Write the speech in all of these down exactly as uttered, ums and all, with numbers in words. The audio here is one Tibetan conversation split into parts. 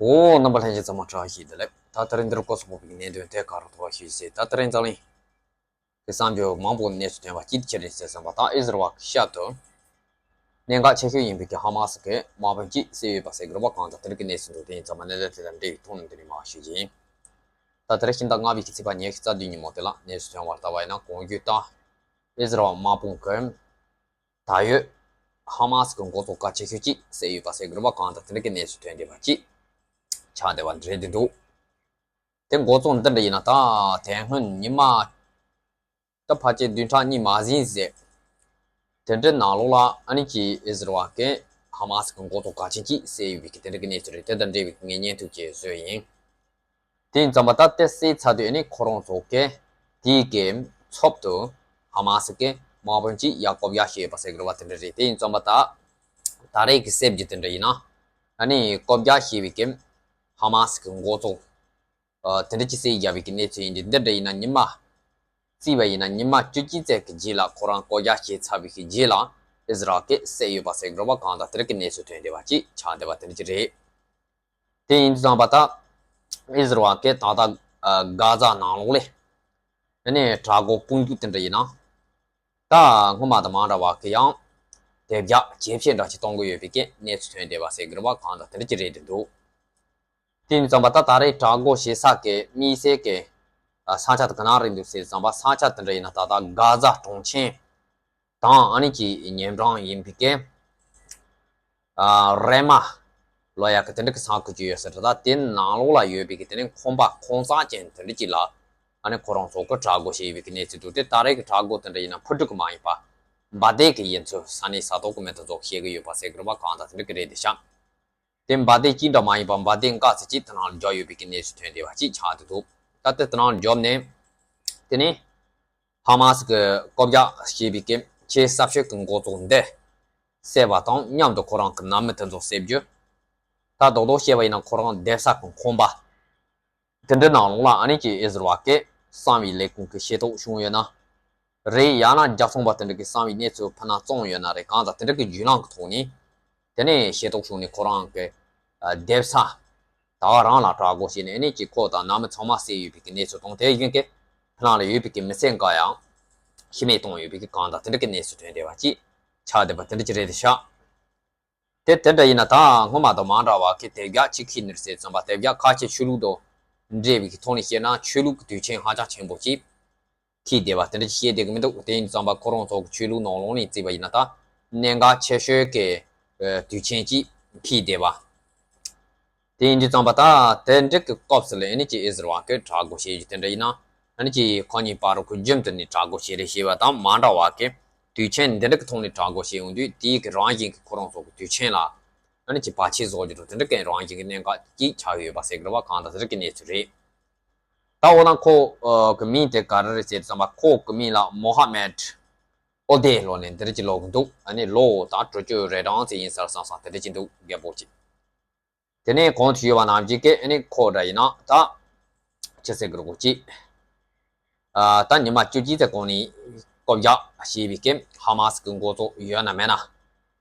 འོ། རྣམ་པ་ལྷན་རྒྱས་ཚང་མ་བཀྲ་ཤིས་བདེ་ལེགས། ད་དེ་རིང་འདིར་སྐོར་སོགས་པོ་བའི་གནད་དོན་ཐད་ཀར་ཐོག་ཞུས་ཟེར། ད་དེ་རིང་འཛམ་གླིང་གི་གསར་འགྱུར་མང་པོ་གནས་སུ་ཐོན་པ་ཅིག་ཅི་རེད་ཟེར་བསམ་པ་དང་། ཨིས་རལ་བ་གི་ཤར་དུ་གནད་འགག་ཆེ་ཤོས་ཡིན་པའི་གི་ཧ་མ་སི་གི་དམག་དཔོན་གཅིག་བསད་ཡོད་པ་ཟེར་གི་རེད་པ། གང་ལྟར་དེ་རིང་གི་གནས་ཚུལ་འདུག་དེ་ཡིན་ཙང་མ་གནད་དོན་དེ་དང་འབྲེལ་བའི་ཐོག་ནས་འདི་ནས་མར་ཞུ་རྒྱུ་ཡིན། ད་དེ་རིང་ཕྱི་ཟླ་ལྔ་པའི་གི་ཚེས་པ་ཉི་ཤུ་རྩ་བདུན་ཉིན་མོ་དེ་ལ་གནས་སུ་ཐོན་པར་ལྟ་བ་ཡིན་ན། གོང་རྒྱུ་ལྟར་ཨིས་རལ་བ་དམག་དཔུང་གི་ད་ཡོད་ཧ་མ་སི་གི་འགོ་གཙོ་གལ་ཆེ་ཤོས་གཅིག་བསད་ཡོད་པ་ཟེར་གི་རེད་པ། གང་ལྟར་དེ་འདྲ་གི་གནས་ཚུལ་ཐོན་བསྡད་པ་གཅིག་ཆགས་བསྡད་པ་འདྲ་རེད་འདུག་དེ་འགོ་གཙོ་འདི་འདྲ་ཡིན་ན། ད་དེ་སྔོན་ཉི་མ་ད་ཕལ་ཆེར་བདུན་ཕྲག་གཉིས་མ་ཟིན་ཟེར། དེ་འདྲའི་ནང་ལོགས་ལ་ཨ་ནི་ཅིག་ཨིས་རལ་བ་གིས་ཧ་མ་སི་གི་འགོ་གཙོ་གལ་ཆེན་གཅིག་བསད་ཡོད་པའི་གི་དེ་འདྲ་གི་གནས་ཚུལ་རེད། དེ་དང་འབྲེལ་བའི་ངས་བརྙན་ཐུང་ཅིག་བཟོས་ཡིན། དེ་ཡིན་ཙམ་པ་ད་དེ་བསད་ཚར་དུས་ཨ་ནི་ཁོ་རང་ཚོ་གིས་དེའི་གི་ཚབ་ཏུ་ཧ་མ་སི་གི་དམག་དཔོན་གཅིག་ཡར་བསྐོ་བཞག་བྱས་ཡོད་པ་ཟེར་གི་རེད་པ། དེ་འདྲ་རེད། དེ་ཡིན་ཙམ་པ་ད་ད་རེས་ཀྱི་གསར་འགྱུར་དེ་འདྲ་ཡིན་ན། ཨ་ནི་བསྐོ་བཞག་བྱས་པའི་གི་ཧ་མ་སི་གི་འགོ་གཙོ་ཨ་དེ་འདྲ་གཅིག་བསད་བཞག་པའི་གི་གནས་ཚུལ་ཡིན་དུས། འདི་འདྲ་ཡིན་ན་ཉི་མ་བརྩིས་པ་ཡིན་ན་ཉི་མ་བཅུ་གཅིག་ཙམ་གི་རྗེས་ལ་ཁོ་རང་བསྐོ་བཞག་བྱས་ཚར་བའི་གི་རྗེས་ལ་ཨིས་རལ་གིས་བསད་ཡོད་པ་ཟེར་གི་རེད་པ། གང་ལྟར་དེ་འདྲ་གི་གནས་ཚུལ་ཐོན་བསྡད་པ་གཅིག་ཆགས་བསྡད་པ་དེ་འདྲ་གཅིག་རེད། དེ་ཡིན་དུས་ཙམ་པ་ད་ཨིས་རལ་གྱིས་ད་ལྟ་ཨ་གྷ་ཛ་ནང་ལོགས་ལ་ཨ་ནི་དྲག་རྒོལ་དཔུང་འཇུག་དེ་འདྲ་ཡིན་ན། ད་སྔོན་མ་དང་མ་འདྲ་བ་གི་ཡང་དེ་རྒྱ་ཇེ་ཆེ་འདྲ་ཞིག་གཏོང་གི་ཡོད་པའི་གི་གནས་ཚུལ་ཐོན་བསྡད་པ་ཟེར་གི་རེད་པ། གང་ལྟར་དེ་འདྲ་གཅིག་རེད་འདུག་དེ་ཡིན་ཙམ་པ་ད་ད་རེས་དྲག་རྒོལ་བྱེད་ས་གི་དམིགས་བསལ་གི་ཨ་ས་ཆ་དེ་ག་ན་རེད་འདུག་ཟེར་ཙམ་པ། ས་ཆ་དེ་འདྲ་ཡིན་ན་ད་ལྟ་གྷ་ཛ་གྲོང་ཁྱེར་དང་ཨ་ནི་ཅིག་ཉེ་འགྲམ་ཡིན་པའི་གི་ཨ་རེ་མ་ལོ་ཡ་གི་དེ་འདྲ་གི་ས་ཁུལ་ཅིག་ཡོད་ས་རེད། ད་དེ་ནང་ལོགས་ལ་ཡོད་པའི་གི་དེ་ནི་ཁང་པ་ཁང་གསར་ཅན་དེ་འདྲ་ཅིག་ལ་ཨ་ནི་ཁོ་རང་ཚོ་གིས་དྲག་རྒོལ་བྱས་ཡོད་པའི་གི་གནས་ཚུལ་འདུག་དེ་ད་རེས་གི་དྲག་རྒོལ་དེ་འདྲ་ཡིན་ན་ཕུ་དཀྲུག་གི་མ་ཡིན་པ་འབའ་སྡེ་གི་ཡིན་ཚུལ་ས་གནས་ས་ཐོག་གི་མི་དེ་ཚོ་བཤད་གི་ཡོད་པ་ཟེར་གི་རེད་པ། གང་ལྟར་དེ་འདྲ་གི་རེད་དེ་ཤག་དེ་འབའ་སྡེ་གཅིག་འདྲ་མ་ཡིན་པ་འབའ་སྡེ་འགའ་ཚོ་ཅིག་དེ་ནང་ལ་འབྱོར་ཡོད་པའི་གི་གནས་ཚུལ་ཐོན་བསྡད་པ་ཅིག་ཆགས་བསྡད་འདུག་ད་ལྟ་དེ་ནང་ལ་འབྱོར་ནས་དེ་ནས་ཧ་མ་སི་གིས་བསྐོ་བཞག་བྱས་པའི་གི་ཆེས་གསར་ཤོས་ཀྱི་འགོ་གཙོ་འདི་བསད་པ་དང་མཉམ་དུ་ཁོ་རང་གི་ནང་མི་དེ་ཚོ་བསད་རྒྱུ། ད་རྡོག་རྡོག་བཤད་པ་ཡིན་ན་ཁོ་རང་བསྡད་ས་གི་ཁང་པ་དེ་འདྲའི་ནང་ལོགས་ལ་ཨ་ནི་ཅིག་ཨིས་རལ་གྱི་གསང་བའི་ལས་ཁུངས་ཀྱི་ཤེས་རྟོགས་བྱུང་ཡོད་ན་རེད། ཡང་ན་རྒྱབ་ཚོང་པ་དེ་འདྲ་གི་གསང་བའི་གནས་ཚུལ་ཕུ་ན་བཙོང་ཡོད་ན་རེད། གང་ལྟར་དེ་འདྲ་གི་བརྒྱུད་ལམ་གྱི་ཐོག་ནས་དེ་ནས་ཤེས་རྟོགས་བྱུང་ནས་ཁོ་རང་གི་ཨ་སྡོད་ས་ད་ག་རང་ལ་དྲག་རྒོལ་བྱས་ནས་ཨ་ནི་ཅིག་ཁོ་དང་ནང་མི་ཚང་མ་བསད་ཡོད་པའི་གི་གནས་ཚུལ་དང་། དེ་བཞིན་གི་ཕུ་ན་ལ་ཡོད་པའི་གི་མི་སེར་འགའ་ཡང་ཤི་རྨས་བཏང་ཡོད་པའི་གི་གང་ལྟར་དེ་འདྲ་གི་གནས་ཚུལ་ཐོན་བསྡད་པ་ཅིག་ཆགས་བསྡད་པ་དེ་འདྲ་ཅིག་རེད་དེ་ཤག་དེ་དེ་འདྲ་ཡིན་ན་ད་སྔོན་མ་དང་མ་འདྲ་བ་གི་དེབ་རྒྱག་ཅིག་ཁྱེར་ནས་ཟེར་ཙམ་པ། དེབ་རྒྱག་ཁ་ཆེ་ཆོས་ལུགས་དང་འབྲེལ་བའི་གི་ཐོག་ནས་བཤད་ན་ཆོས་ལུགས་ཀྱི་དུས་ཆེན་ཧ་ཅང་ཆེན་པོ་ཅིག་འཁེལ་བསྡད་པ་དེ་འདྲ་ཅིག་བཤད་བསྡད་གི་མི་འདུག་དེ་ཡིན་ཙམ་པ་ཁོ་རང་ཚོ་གི་ཆོས་ལུགས་ནང་ལོགས་ནས་བརྩིས་པ་ཡིན་ན་ད་གནད་འགག་ཆེ་ཤོས་ཀྱི་ཨ་དུས་ཆེན་ཅིག་འཁེལ་བསྡད་པ། དེ་ཡིན་དུས་ཙམ་པ་ད་དེ་འདྲ་གི་སྐབས་སུ་ལ་ཨ་ནི་ཅིག་ཨིས་རལ་གི་དྲག་རྒོལ་བྱེད་རྒྱུ་དེ་འདྲ་ཡིན་ན། ཨ་ནི་ཅིག་ཁོ་གཉིས་བར་དུ་རྒྱུན་དུ་ནས་དྲག་རྒོལ་བྱེད་རེས་བྱེད་པ་དང་མ་འདྲ་བ་གི་དུས་ཆེན་འདི་འདྲ་གི་ཐོག་ནས་དྲག་རྒོལ་བྱེད་ཡོང་དུས་དེའི་གི་རང་བཞིན་གི་ཁོ་རང་ཚོ་གི་དུས་ཆེན་ལ་ཨ་ནི་ཅིག་བར་ཆད་བཟོ་རྒྱུ་དང་དེ་འདྲ་གི་རང་བཞིན་གི་གནད་འགག་ཅིག་ཆགས་ཡོད་པ་ཟེར་གི་རེད་པ། གང་ལྟར་དེ་འདྲ་གི་གནས་ཚུལ་རེད། ད་འོ་ན་ཁོ་ཨ་གི་མིང་དེ་ག་རེ་རེད་ཟེར་ཙམ་པ། ཁོ་གི་མིང་ལ་མོ་ཧ་མེད་ཨོ་དེ་ལོ་ནས་འདི་འདྲ་ཅིག་ལབ་གི་འདུག་ཨ་ནི་ལོ་ད་དྲུག་ཅུ་རེ་གྲངས་ཙམ་ཡིན་ས་རེད་བསམ་བསམ་དེ་འདྲ་ཅིག་འདུག་རྒད་པོ་ཅིག་དེ་ནས་གོང་དུ་ཞུས་པ་ནང་བཞིན་གྱི་ཨ་ནི་ཁོ་འདྲ་ཡིན་ན་ད་ཅི་ཟེར་དགོས་རེད་གོ་ཅིག་ཨ་ད་ཉི་མ་བཅུ་གཅིག་ཙམ་གོང་ནས་བསྐོ་བཞག་བྱས་པའི་གི་ཧ་མ་སི་གི་འགོ་གཙོ་ཡོད་ན་མེད་ན།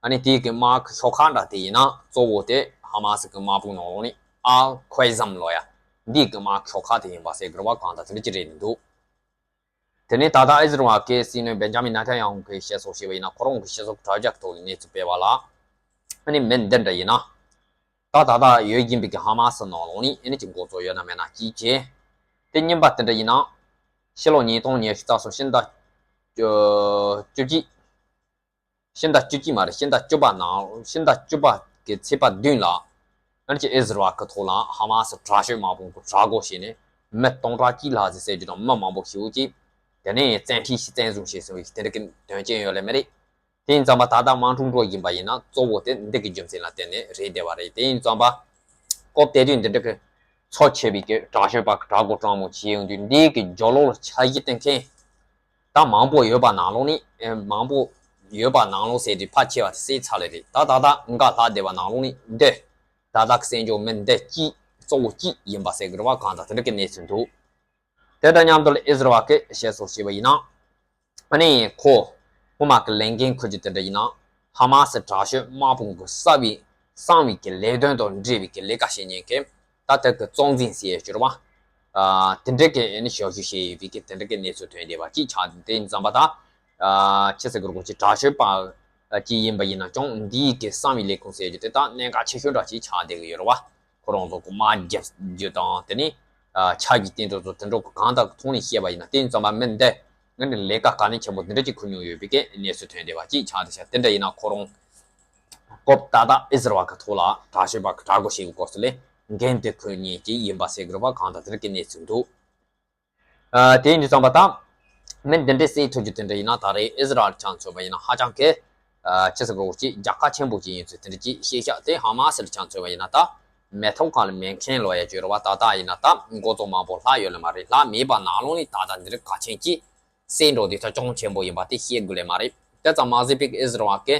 ཨ་ནི་དེའི་གི་དམག་གི་ཤོག་ཁག་འདྲ་དེ་ཡིན་ན་གཙོ་བོ་དེ་ཧ་མ་སི་གི་དམག་དཔུང་ནང་ལོགས་ནས་ཨལ་ཁུའེ་ཟམ་ལོ་ཡ་འདིའི་གི་དམག་གི་ཤོག་ཁག་དེ་ཡིན་པ་ཟེར་དགོས་རེད་པ། གང་ལྟར་དེ་འདྲ་ཅིག་རེད་འདུག་དེ་ནས་ད་ལྟ་ཨིས་རལ་གྱི་སྲིད་བློན་བེན་ཇ་མིན་ནེ་ཐན་ཡ་ཧུ་གིས་བཤད་སྲོལ་བྱས་པ་ཡིན་ན། ཁོ་རང་གི་སྤྱི་ཚོགས་དྲ་རྒྱ་ཐོག་ནས་གནས་ཚུལ་སྤེལ་བ་ལ། ཨ་ནི་མི་འདི་འདྲ་ཡིན་ན། ད་ད་ལྟ་ཡོད་བཞིན་པའི་གི་ཧ་མ་སི་ནང་ལོགས་ནས་ཨ་ནི་ཅིག་འགོ་གཙོ་ཡོད་ན་མེད་ན་གཅིག་བྱས། དེ་གཉིས་པ་དེ་འདྲ་ཡིན་ན། ཕྱི་ལོ་ཉིས་སྟོང་ཉི་ཤུ་རྩ་གསུམ་ཕྱི་ཟླ་བཅུ་བཅུ་གཅིག་ཕྱི་ཟླ་བཅུ་གཅིག་མ་རེད། ཕྱི་ཟླ་བཅུ་པ་ནང་ཕྱི་ཟླ་བཅུ་པ་གི་ཚེས་པ་བདུན་ལ། ཨ་ནི་ཅིག་ཨིས་རལ་གི་ཐོག་ལ་ཧ་མ་སི་དྲག་ཤོས་དམག་དཔུང་གིས་དྲག་རྒོལ་བྱས་ནས་མི་སྟོང་ཕྲག་གཅིག་ལྷག་ཙམ་བསད་རྒྱུ་དང་མི་མང་པོ་ཞེ་པོ་ཅིག་དེ་ནས་བཙན་ཁྲིད་བྱས་བཙན་བཟུང་བྱས་ཟིན་པའི་དེ་འདྲ་གི་དོན་རྐྱེན་ཡོད་ལེ་མ་རེད། དེ་ཡིན་ཙམ་པ་ད་ལྟ་དམག་འཁྲུག་འགྲོ་བཞིན་པ་ཡིན་ན་གཙོ་བོ་དེ་འདི་གི་རྒྱུ་མཚན་ལ་བརྟེན་ནས་རེད་བསྡད་པ་རེད། དེ་ཡིན་ཙམ་པ་སྐབས་དེ་དུས་འདི་འདྲ་གི་ཚབས་ཆེ་བའི་གི་དྲག་ཤོས་པ་གིས་དྲག་རྒོལ་དྲག་མོ་བྱས་ཡོང་དུས་འདིའི་གི་རྒྱབ་ལོགས་ལ་འཆར་གཞི་བཏིང་མཁན་ད་མང་པོ་ཡོད་པ་ནང་ལོགས་ནས། ཨེ། མང་པོ་ཡོད་པ་ནང་ལོགས་ཟེར་དུས་ཕལ་ཆེ་བ་དེ་བསད་ཚར་ལེ་རེད། ད་ད་ལྟ་འགའ་ལྷག་བསྡད་པ་ནང་ལོགས་ནས་འདི་ད་ལྟ་གི་བཙན་བྱོལ་མི་འདི་གཅིག་གཙོ་བོ་གཅིག་ཡིན་པ་ཟེར་གི་རེད་པ། གང་ལྟར་དེ་འདྲ་གི་གནས་ཚུལ་འདུག་དེ་དང་མཉམ་དུ་ལ་ཨིས་རལ་གིས་བཤད་སྲོལ་བྱས་པ་ཡིན་ན། ཨ་ནི་ཁོ་སྔོན་མ་གི་ལས་འགན་འཁུར་རྒྱུ་དེ་འདྲ་ཡིན་ན། ཧ་མ་སི་དྲག་ཤོས་དམག་དཔུང་གི་གསར་བའི་ གསང་བའི་གི་ལས་དོན་དང་འབྲེལ་བའི་གི་ལས་ཀ་བྱེད་མཁན་གྱི་ད་ལྟ་གི་གཙང་འཛིན་ཟེར་ཡས་ཅིག་ཡོད་རེད་བ། ཨ་དེ་འདྲ་གི་ཨ་ནི་ཞབས་ཞུ་བྱས་ཡོད་པའི་གི་དེ་འདྲ་གི་གནས་ཚུལ་ཐོན་བསྡད་པ་ཅིག་ཆགས་འདུག་དེ་ཡིན་ཙང་པ་ད་ཨ་ཆི་ཟེར་གི་རེད། ཁོ་ཅིག་དྲག་སྤྱོད་པ་ཅིག་ཡིན་པ་ཡིན་ན་ཀྱང་འདིའི་གི་གསང་བའི་ལས་ཁུངས་ཟེར་རྒྱུ་དེ་ད་གནད་འགག་ཆེ་ཤོས་འདྲ་ཅིག་ཆགས་བསྡད་ཀྱི་ཡོད་རེད་བ། ཁོ་རང་ཚོ་གི་དམག་རྒྱག་རྒྱུ་དང་དེ་ནས་ཨ་ཆ་གི་རྟེན་འབྲེལ་ཚོ་དེ་འདྲ་གི་གང་དག་གི་ཐོག་ནས་བཤད་པ་ཡིན་ན། དེ་ཡིན་ཙང་པ་མི་འདི་ངས་ནི་ལས་ཀ་དཀའ་ལས་ཆེན་པོ་འདི་འདྲ་ཅིག་ཁུར་མྱོང་ཡོད་པའི་གི་གནས་ཚུལ་ཐོན་བསྡད་པ་ཅིག་ཆགས་བསྡད་ཤག་དེ་འདྲ་ཡིན་ན་ཁོ་རང་སྐབས་ད་ལྟ་ཨི་ཟི་རལ་བ་གི་ཐོག་ལ་དྲག་སྤྱོད་པ་གི་དྲག་རྒོལ་བྱེད་པའི་སྐབས་སུ་ལས་འགན་དེ་ཁུར་མཁན་ཅིག་ཡིན་པ་ཟེར་གི་རེད་བ། གང་ལྟར་དེ་འདྲ་གི་གནས་ཚུལ་འདུག་ཨ་དེ་ཡིན་དུས་ཙམ་པ་ད་མི་འདི་འདྲའི་བསད་ཐུབ་རྒྱུ་དེ་འདྲ་ཡིན་ན་ད་རེས་ཨི་ཟི་རལ་ཆ་མཚོན་པ་ཡིན་ན་ཧ་ཅང་གི་ཨ་ཆི་ཟེར་དགོས་ཀྱི་རྒྱལ་ཁ་ཆེན་པོ་ཅིག་ཡིན་ཚུལ་དེ་འདྲ་ཅིག་བཤད་ཤག་དེ་ཧ་མ་སི་ལ་ཆ་མཚོན་པ་ཡིན་ན་ད་མེ་ཐོག་གང་ལ་མེ་མཁན་ལོ་ཡ་བརྗོད་རེད་བ། ད་ལྟ་ཡིན་ན་ད་འགོ་ཚོགས་མང་པོ་ལྷག་ཡོད་ལེ་མ་རེད། ལྷག་མེད་པ་ནང་ལོགས་ནས་ད་ལྟ་འདི་འདྲ་གལ་ཆེན་ཅིག་བསད་འགྲོ་དུས་ད་གྱོང་ཆེན་པོ་ཡིན་པ་དེ་བཤད་དགོས་ལེ་མ་རེད། དེ་ཙམ་མ་ཟད་པའི་ཨི་ཟི་རལ་བ་གི་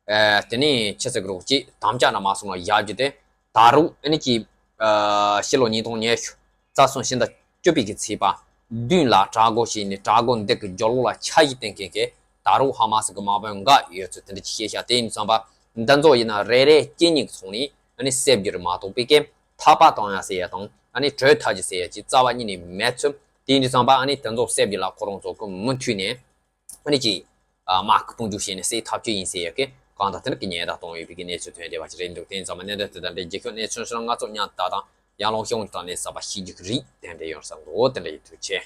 ཨ་དེ་ནས་ཆི་ཟེར་དགོས་ཀྱི་དམ་བཅའ་ནང་མ་སོང་ལ་བཞག་རྒྱུ་དེ་ད་རུང་ཨ་ནི་ཅིག་ཨ་ཕྱི་ལོ་ཉིས་སྟོང་ཉི་ཤུ་རྩ་གསུམ་ཕྱི་ཟླ་བཅུ་པའི་གི་ཚེས་པ་བདུན་ལ་དྲག་རྒོལ་བྱས་ནས་དྲག་རྒོལ་འདི་གི་རྒྱབ་ལོགས་ལ་ཆ་ཞིག་བསྟན་མཁན་གྱི་ད་རུང་ཧ་མ་སི་གི་དམག་དཔོན་འགའ་ཡོད་ཚུལ་དེ་འདྲ་ཅིག་བཤད་ཤག་དེ་ཡིན་ཙང་པ་འདི་ཚོ་ཡིན་ན་རེ་རེ་གཅིག་གཉིས་ཀྱི་ཐོག་ནས་ཨ་ནི་བསད་རྒྱུ་རེད་མ་གཏོགས་པའི་གི་ཐག་པ་བཏང་ཡ་ཟེར་ཡ་དང་ཨ་ནི་གྲོས་ཐག་རྒྱུ་ཟེར་ཡ་ཅིག་རྩ་བ་ཉིད་ནས་མེད་ཚུལ། དེ་ཡིན་དུས་ཙམ་པ་ཨ་ནི་དེ་ཚོ་བསད་རྒྱུ་ལ་ཁོ་རང་ཚོ་གི་མུ་མཐུད་ནས་ཨ་ནི་ཅིག་ཨ་དམག་གི་དཔུང་འཇུག་བྱས་ནས་བསད་ཐབས་ཅིག་ཡིན་ཟེར་ཡ་གི་གང་ལྟར་དེ་འདྲ་གི་ཉེན་བརྡ་གཏོང་ཡོད་པའི་གི་གནས་ཚུལ་ཐོན་བསྡད་པ་ཅིག་རེད་འདུག་དེ་ཡིན་ཙང་པ་གནད་དོན་དེ་དང་འབྲེལ་རྒྱུན་འཁྱོངས་གནས་ཚུལ་ཞིག་ལ་ང་ཚོ་མཉམ་དུ་ད་དང་ཡང་ལོང་ཤོང་དང་ནས་གསར་པ་ཤེས་རྒྱུ་གི་རིགས་དེ་འདྲ་ཡོང་ས་འདུག་དེ་འདྲ་ཡིན་ཐུགས་ཆེ།